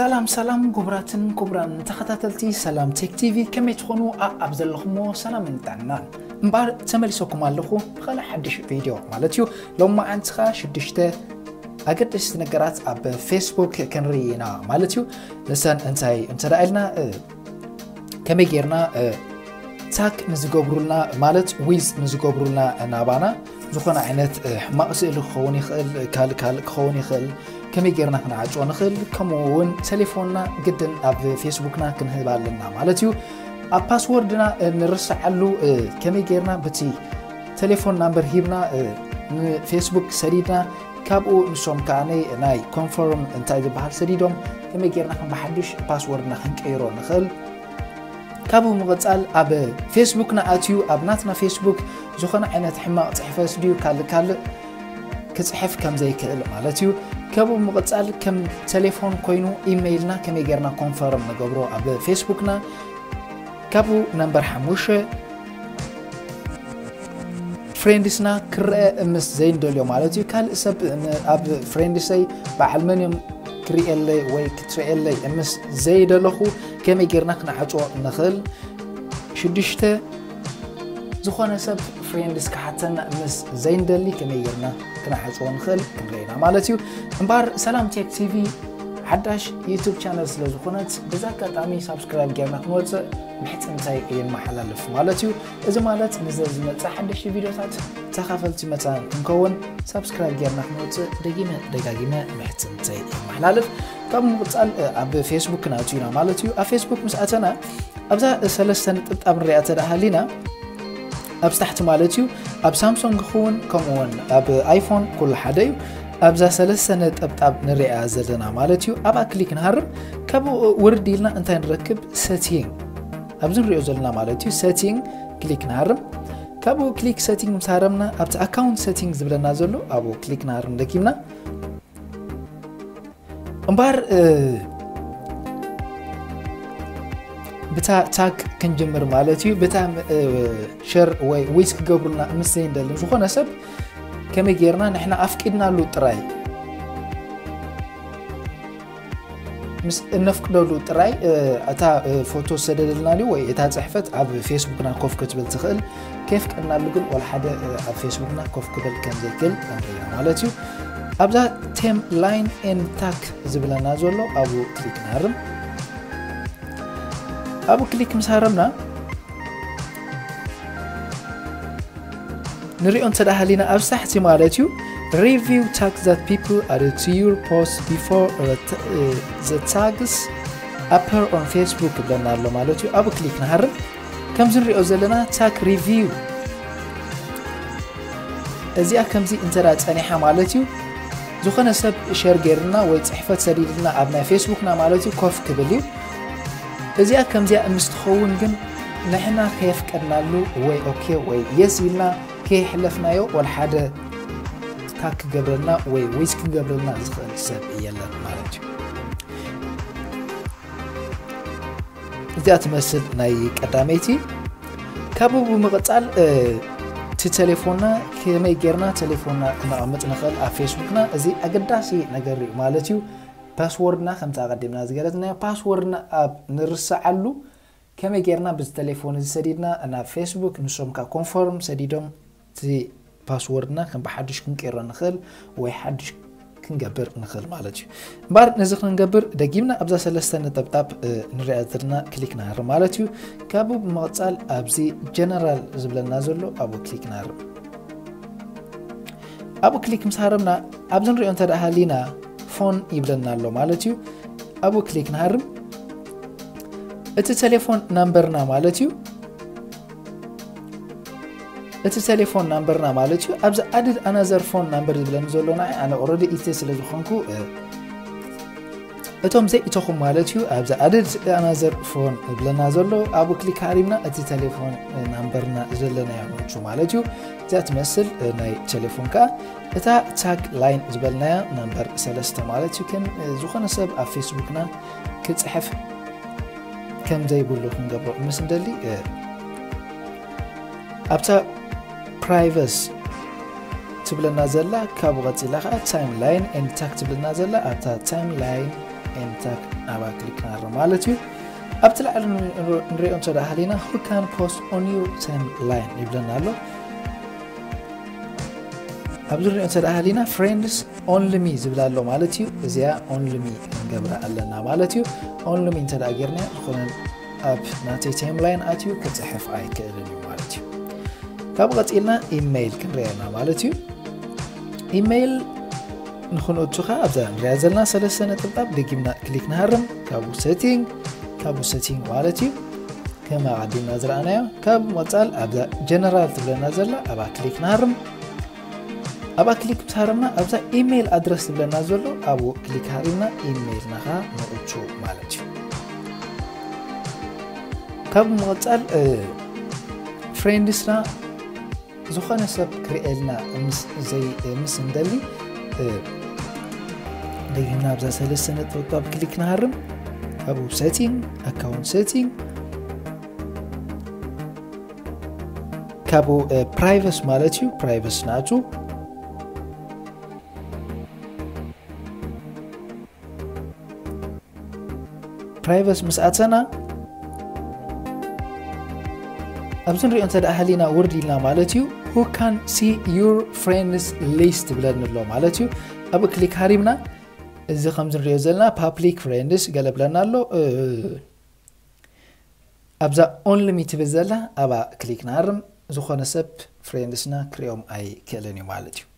ሰላም ሰላም ክቡራትን ክቡራን ተኸታተልቲ ሰላም ቴክ ቲቪ፣ ከመይ ትኾኑ? ኣብ ዘለኹሞ ሰላምን ጥዕናን። እምበኣር ተመሊሰኩም ኣለኹ ብኻልእ ሓድሽ ቪድዮ ማለት እዩ። ሎማዓንቲ ኸኣ ሽዱሽተ ኣገደስቲ ነገራት ኣብ ፌስቡክ ክንርኢ ኢና ማለት እዩ። ንሰን እንታይ እንተ ደኣ ኢልና፣ እ፣ ከመይ ጌርና፣ እ፣ ታክ ንዝገብሩልና ማለት ዊዝ ንዝገብሩልና ናባና ዝኾነ ዓይነት፣ እ፣ ሕማቕ ስእሊ ክኸውን ይኽእል፣ ካልእ ካልእ ክኸውን ይኽእል፣ ከመይ ጌርና ክንዓጽዎ ንኽእል፣ ከምኡ እውን ቴሌፎንና ግድን ኣብ ፌስቡክና ክንህብ ኣለና ማለት እዩ። ኣብ ፓስወርድና፣ እ፣ ንርስዓሉ፣ እ፣ ከመይ ጌርና ብቲ ቴሌፎን ናምበር ሂብና፣ እ፣ ንፌስቡክ ሰዲድና፣ ካብኡ ንሶም ከኣ ናይ ኮንፈርም እንታይ ዝበሃል ሰዲዶም፣ ከመይ ጌርና ከም ብሓድሽ ፓስወርድና ክንቀይሮ ንኽእል። ካብኡ ምቕጻል ኣብ ፌስቡክና ኣትዩ ኣብ ናትና ፌስቡክ ዝኾነ ዓይነት ሕማቕ ጽሕፈት ድዩ ካልእ ካልእ ክጽሕፍ ከም ዘይክእል ማለት እዩ። ካብኡ ምቕጻል ከም ቴሌፎን ኮይኑ ኢሜይልና ከመይ ጌርና ኮንፈርም ንገብሮ ኣብ ፌስቡክና። ካብኡ ነምበር ሓሙሽተ ፍሬንድስና ክረአ ምስ ዘይንደልዮ ማለት እዩ። ካልእ ሰብ ን-፣ ኣብ ፍሬንድሰይ በዓል መን እዮም ክርእየለይ ወይ ክትርእየለይ ምስ ዘይደለኹ ከመይ ጌርና ክንዓጽዎ ንኽእል? ሽዱሽተ፣ ዝኾነ ሰብ ፍሬንድስ ክሓተና ምስ ዘይንደሊ ከመይ ጌርና ክንዓጽዎ ንኽእል ክንርኢ ኢና ማለት እዩ። እምበኣር ሰላም ቴክ ቲቪ ሓዳሽ ዩቱብ ቻነል ስለ ዝኾነት፣ በዚ ኣጋጣሚ ሳብስክራይብ ጌርና ክንወጽእ ምሕጽንታይ የመሓላልፍ ማለት እዩ። እዚ ማለት ንዘዝመጽእ ሓደሽቲ ቪድዮታት ተኻፈልቲ መጻኢ ክንከውን ሳብስክራይብ ጌርና ክንወጽእ ደጊመ ደጋጊመ ምሕጽንታይ የመሓላልፍ። ካብ ምቕጻል፣ እ፣ ኣብ ፌስቡክ ክንኣቱ ኢና ማለት እዩ። ኣብ ፌስቡክ ምስ ኣተና ኣብዛ ሰለስተ ነጠብጣብ ንሪኣ እንተ ደኣ ሃሊና፣ ኣብ ታሕቲ ማለት እዩ፣ ኣብ ሳምሶንግ ክኸውን ከምኡ እውን ኣብ ኣይፎን ኩሉ ሓደ እዩ። ኣብዛ ሰለስተ ነጠብጣብ ንሪኣ ዘለና ማለት እዩ፣ ኣብኣ ክሊክ ንሃርም። ካብኡ ውርድ ኢልና እንታይ ንረክብ? ሰቲንግ። ኣብዚ ንሪኦ ዘለና ማለት እዩ፣ ሰቲንግ ክሊክ ንሃርም። ካብኡ ክሊክ ሰቲንግ ምስ ሃረምና፣ ኣብቲ ኣካውንት ሰቲንግ ዝብለና ዘሎ ኣብኡ ክሊክ ንሃርም ደጊምና። እምበኣር፣ እ፣ ብታ ታግ ክንጅምር ማለት እዩ። ብታ፣ እ፣ ሸር ወይ ዊዝ ክገብሩልና ምስ ዘይንደልን ዝኾነ ሰብ ከመይ ጌርና ንሕና ኣፍቂድናሉ ጥራይ፣ ምስ እነፍቅደሉ ጥራይ፣ እ፣ እታ፣ እ፣ ፎቶ ዝሰደደልና ድዩ ወይ እታ ጽሕፈት ኣብ ፌስቡክና ኮፍ ክትብል ትኽእል። ከየፍቀድናሉ ግን ወላ ሓደ፣ እ፣ ኣብ ፌስቡክና ኮፍ ክብል ከም ዘይክእል ንርኢ ኢና ማለት እዩ። ኣብዛ ቴም ላይን ኤንድ ታክ ዝብለና ዘሎ ኣብኡ ክሊክ ንሃርም። ኣብኡ ክሊክ ምስ ሃረምና ንሪኦ እንተ ደኣ ሃሊና ኣብ ታሕቲ ማለት እዩ፣ review tags that people added to your post before, uh, t-, uh, the tags appear on Facebook ይብለና ኣሎ ማለት እዩ። ኣብኡ ክሊክ ንሃርም። ከምዚ ንሪኦ ዘለና ታግ ሪቪው እዚኣ ከምዚ እንተ ደኣ ጸኒሓ ማለት እዩ፣ ዝኾነ ሰብ ሸር ጌርልና ወይ ጽሕፈት ሰዲድልና ኣብ ናይ ፌስቡክና ማለት እዩ ኮፍ ክብል እዩ። እዚኣ ከምዚኣ ምስ ትኸውን ግን ንሕና ከየፍቀድናሉ ወይ ኦኬ ወይ የስ ኢልና ከየሕለፍናዮ ወላ ሓደ ታግ ክገብረልና ወይ ዊዝ ክገብረልና ዝኽእል ሰብ የለን ማለት እዩ። እዚኣ ትመስል ናይ ቀዳመይቲ። ካብኡ ብምቕጻል፣ እ፣ እቲ ቴሌፎንና ከመይ ጌርና ቴሌፎንና ክነቐምጥ ንኽእል ኣብ ፌስቡክና፣ እዚ ኣገዳሲ ነገር እዩ ማለት እዩ። ፓስወርድና ከምቲ ኣቐዲምና ዝገለጽናዮ ፓስወርድና ኣብ ንርስዓሉ ከመይ ጌርና በዚ ቴሌፎን እዚ ሰዲድና ናብ ፌስቡክ ንሶም ከኣ ኮንፈርም ሰዲዶም እቲ ፓስወርድና ከም ብሓድሽ ክንቀይሮ ንኽእል ወይ ሓድሽ ክንገብር ንኽእል ማለት እዩ። እምበኣር ነዚ ክንገብር ደጊምና ኣብዛ ሰለስተ ነጠብጣብ፣ እ፣ ንሪኣ ዘለና ክሊክ ንሃርም ማለት እዩ። ካብኡ ብምቕጻል ኣብዚ ጀነራል ዝብለና ዘሎ ኣብኡ ክሊክ ንሃርም። ኣብኡ ክሊክ ምስ ሃረምና ኣብዚ ንሪኦ እንተ ደኣ ሃሊና ፎን ይብለና ኣሎ ማለት እዩ። ኣብኡ ክሊክ ንሃርም። እቲ ቴሌፎን ናምበርና ማለት እዩ። እቲ ቴሌፎን ናምበርና ማለት እዩ። ኣብዚ ኣድድ ኣናዘር ፎን ናምበር ዝብለኒ ዘሎ ንዓይ ኣነ ኦረዲ ኢተ ስለ ዝኾንኩ፣ እ፣ እቶም ዘይእተኹም ማለት እዩ። ኣብዚ ኣድድ ኣናዘር ፎን ዝብለና ዘሎ ኣብኡ ክሊክ ሃሪምና እቲ ቴሌፎን፣ እ፣ ናምበርና ዘለናዮ ንእቱ ማለት እዩ። እዚኣ ትመስል፣ እ፣ ናይ ቴሌፎን ከኣ እታ ታግ ላይን ዝበልናያ ናምበር ሰለስተ ማለት እዩ። ከም፣ እ፣ ዝኾነ ሰብ ኣብ ፌስቡክና ክጽሕፍ ከም ዘይብሉ ክንገብሮ ምስ እንደሊ፣ እ፣ ኣብታ ፕራይቨስ ትብለና ዘላ፣ ካብኡ ቀጺላ ከኣ ታይም ላይን ኤንድ ታግ ትብለና ዘላ፣ ኣብታ ታይም ላይን and tag ኣብኣ ክሊክ ንሃርም ማለት እዩ። ኣብቲ ላዕሊ ንሪኦ እንተ ደኣ ሃሊና who can post on your timeline ይብለና ኣሎ። ኣብዚ ንሪኦ እንተ ደኣ ሃሊና friends only me ዝብል ኣሎ ማለት እዩ። እዚኣ only me ክንገብራ ኣለና ማለት እዩ። Only me እንተ ደኣ ጌርና ዝኾነ ኣብ ናተይ timeline ኣትዩ ክፅሕፍ ኣይክእልን እዩ ማለት እዩ። ካብ ቀፂልና ኢሜይል ክንሪኣና ማለት እዩ። ኢሜይል ንክንእቱ ከ ኣብዛ ንሪኣ ዘለና ሰለስተ ነጥብጣብ ደጊምና ክሊክ ንሃርም። ካብኡ setting፣ ካብኡ setting ማለት እዩ። ከም ኣቐዲምና ዝረኣናዮ ካብ መጻል ኣብዛ ጀነራል ትብለና ዘላ ኣብኣ ክሊክ ንሃርም። ኣብኣ ክሊክ ምስ ሃረምና ኣብዛ ኢሜይል ኣድረስ ትብለና ዘሎ ኣብኡ ክሊክ ሃሪምና ኢሜይልና ከ ንእቱ ማለት እዩ። ካብ ምቕጻል ፍሬንድስና ዝኾነ ሰብ ክርእየልና ምስ እንደሊ ደጊምና ኣብዛ ሰለስተ ነጥብጣብ ክሊክ ንሃርም። ካብኡ setting፣ account setting፣ ካብኡ privacy ማለት እዩ። privacy ናቱ privacy ምስ ኣተና ኣብዚ ንሪኦ እንተ ደኣ ሃሊና ውርድ ኢልና ማለት እዩ። Who can see your friends list ትብለኒ ኣሎ ማለት እዩ። ኣብኡ ክሊክ ሃሪምና እዚ ከምዚ ንሪኦ ዘለና public friends ገለ ብለና ኣሎ። ኣብዛ only me ትብል ዘላ ኣብኣ ክሊክ ንሃርም። ዝኾነ ሰብ ፍሬንድስና ክሪኦም ኣይክእልን እዩ ማለት እዩ።